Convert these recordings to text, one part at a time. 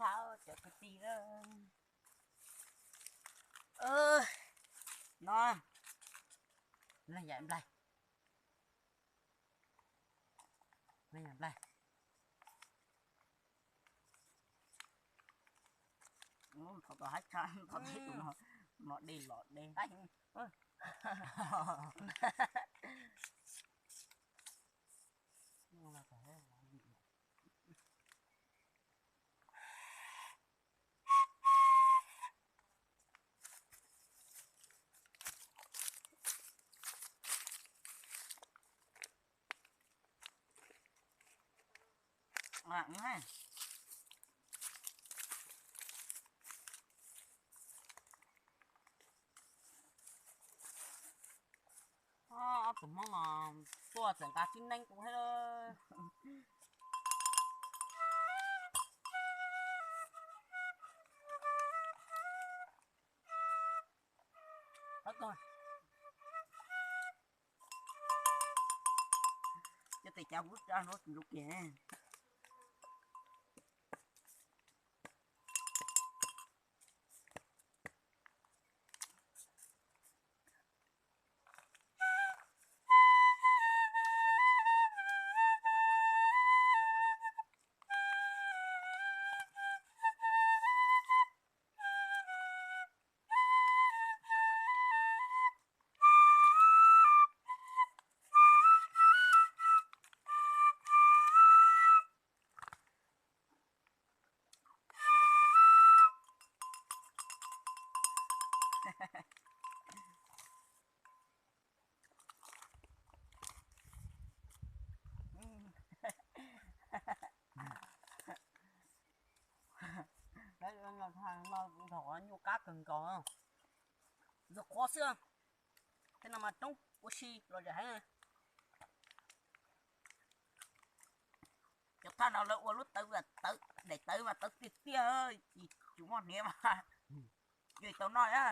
Cov kwv tij, no, leej yam nplaig, leej yam nplaig. Thov tau haib tshaj, thov tau tus no, no dej los dej. Ob tug Hmoob no tuaj txawm nqa tib neeb kuv thiab. Cov tes cav kuv rau nrov kiag. Nyuaj qab kawg nkaus, ntxuag qhuav xwb. Tej no mas roob ua si los zam heev. Cov thaj no lawv ua lub tawv, tawv daim tawv mas tawv tiag tiag, tsis tsis muaj hniav mas yuav tau noj na.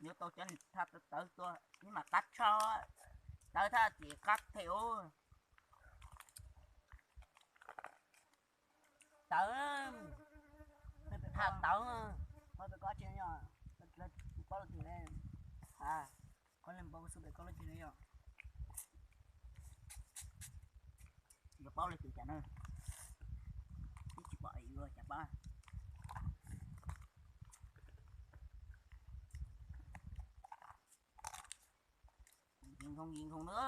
Yuav tau cov thaj tawv tawv tuaj, ib mas qab tshaj, tawv thaj ces qab them ub. Tawv, thaj tawv, paub lawm twg ne, qhov ne paub xub pem koj lub twg ne yom. Yuav paub lawm twg cas na, twb tsis pom yuav cas pab. Yim nkhoos yim nkhoos na.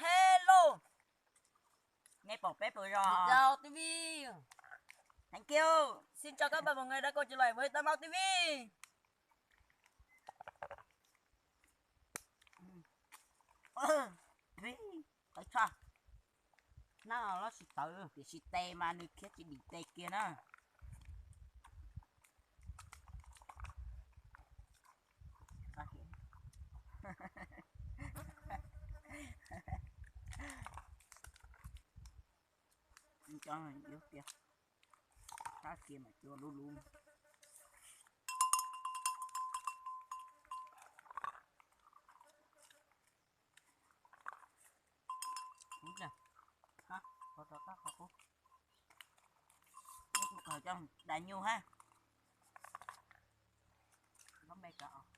Hello. Nghe pom peb pw rồi. Thank you. Xin chào các bạn, mọi người đã quay trở lại với Tam Mau ti vi. Tawv tshaj. Nab los tsis tawv, tiam sis tes mas nws khiav tsis dim tes kiag na. Cov no yuav kiag, tab kiag mas cua lub lub. Ub, qhov rov qab qhov qub. Ub, kuv kawg coj da nyuj ha. Lob me kav os.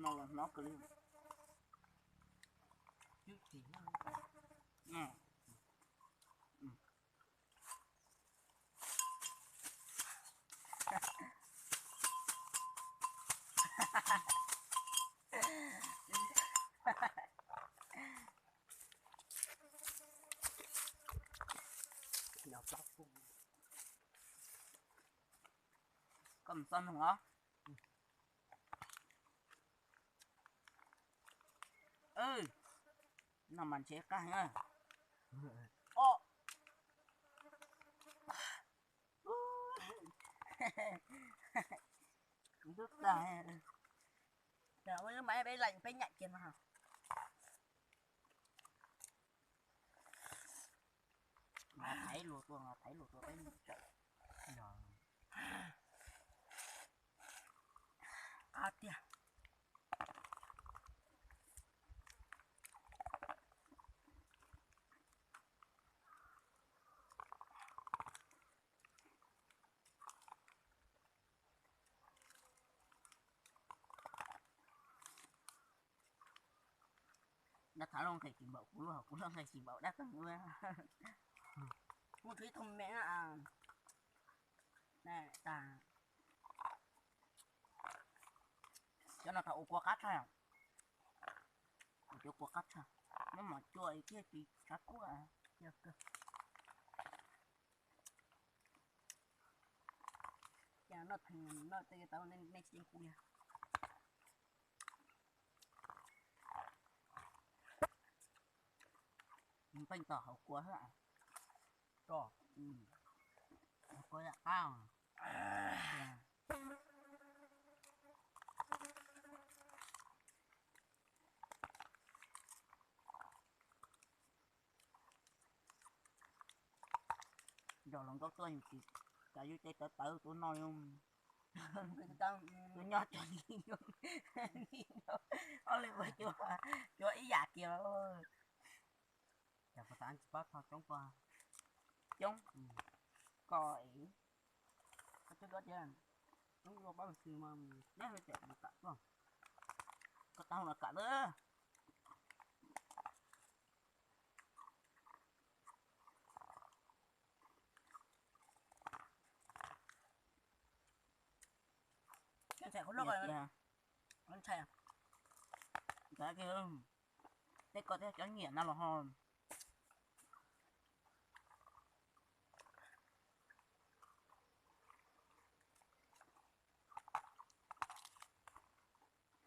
No los hnov kawg li. Cwb tsis hnov. Koj mus txog nug os. No mas ntshe qab heev. Ntub tag. Ua lub mas peb laj peb nyaim kiag no. Thaiv luag tuaj, thaiv luag tuaj peb tsawm. Qab tiag. Dab thav luaj nqhis tsis npaum kuv luaj, kuv luaj nqhis tsis npaum dab thav luaj. Muaj ib tug me na, tas. Cov no thaum ua kua qab tshaj, ua cov kua qab tshaj, muab mov cua thiaj tsis tshav kuaj. Cas noj theem noj tej tau nej tsis kuv li. Peej tom hauv kua xwb. Hauv kua yam qab. Nrog hluas nkauj tuaj yus tsis, cas yus tej tawv tawv tuaj noj, tuaj nyob cov li, ob leeg ua cuab ib yam kiag. Cas puas tas tsis pab tho coob koj? Coob. Koj es, koj coob dua tiag, coob dua pab xwb mas, neb ho tseem mus kam tuaj. Koj tau los kam lawm. Ntshai, ntshai. Tej ko thiab cov nyiam no los ho.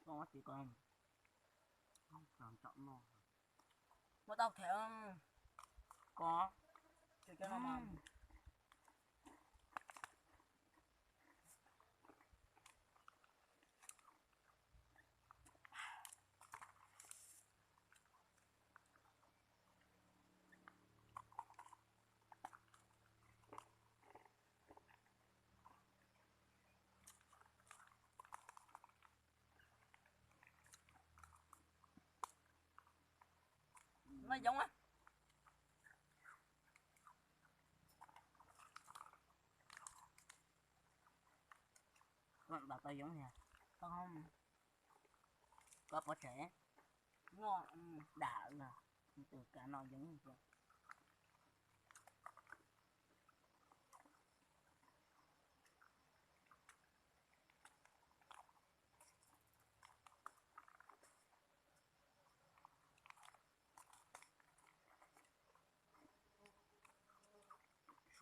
Koj tsis ko, muab tau them. Koj, cov no mas. No yoov. Koj ntaus tau yoov tiag. Koj pov tseg. Dam, tus kav no yoov tiag.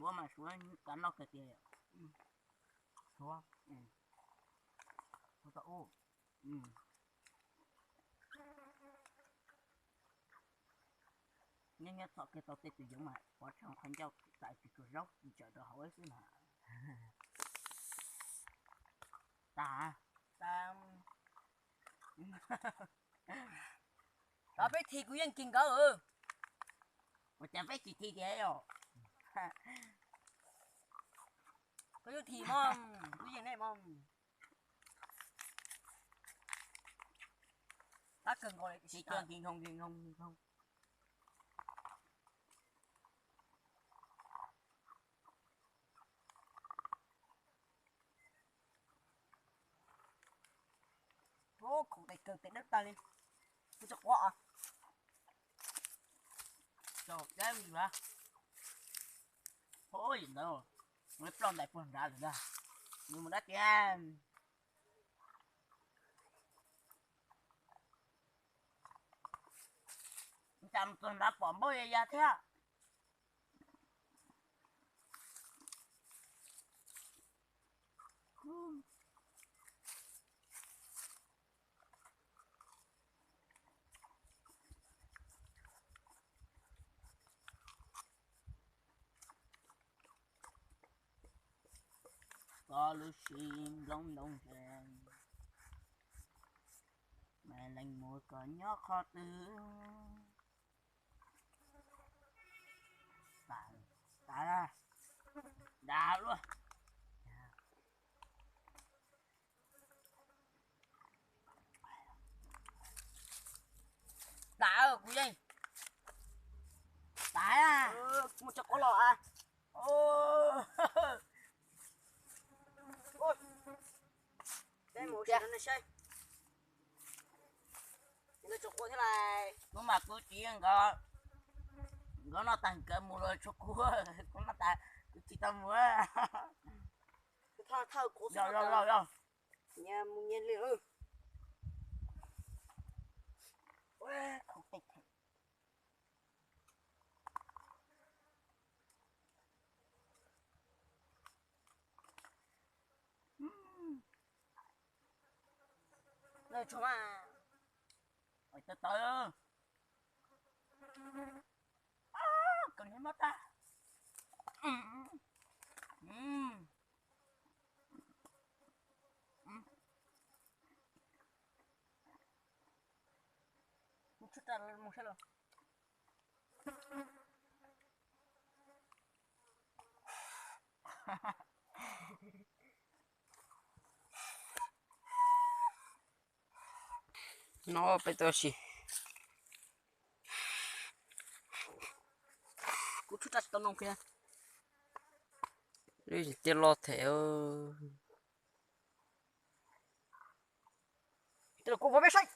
Suav mas suav kav noj kawg tiag. Suav, suav tau ub. Nyob nyob txhom kiag tau tej tus yoov mas pov tseg qhov ncauj txais tsis tsuag zaub tsis tsawm rau hauv xwb na. Tas. Peb thim kuv yeej kis nkawd. Ua cas peb tsis thim tiag os? Koj yuav thim mog, kuv yeej nej mog. Tab kawg nkaus li. Ub, khoom tes kawg tes dawb tag li. Kuv tsis quav os. Tau dab li mas. Ub, yim ntawd, nws ploj ntais puag nrad lawm ntag. Nws mus dab tsi? Cas mus txog nrad pom npaub ya ya thiab. Koj lub sib nplooj ntoos ntse, me leej muam koj nyob qhov twg? Tas. Dav, dav luaj. Dav kuv yeej. Dav. Mus tso quav los a. Peb mus saib. Tso quav thiab lais. Kuv mas kuv tsis nkawd, nkawd noj tag nkawd mus los tshuav kuv, kuv noj tag kuv tsis tau mus. Kuv thawj thawj kuv xwb. Yog, yog, yog. Nyias mus nyias li. Tawv tawv. Kawg ni mob tag. Mus tsuj tas mus saib los. No peb tuaj si. Kuv tsuj tas tsis tau noo kiag. Tiaj loj them. Kuv pom peb saib.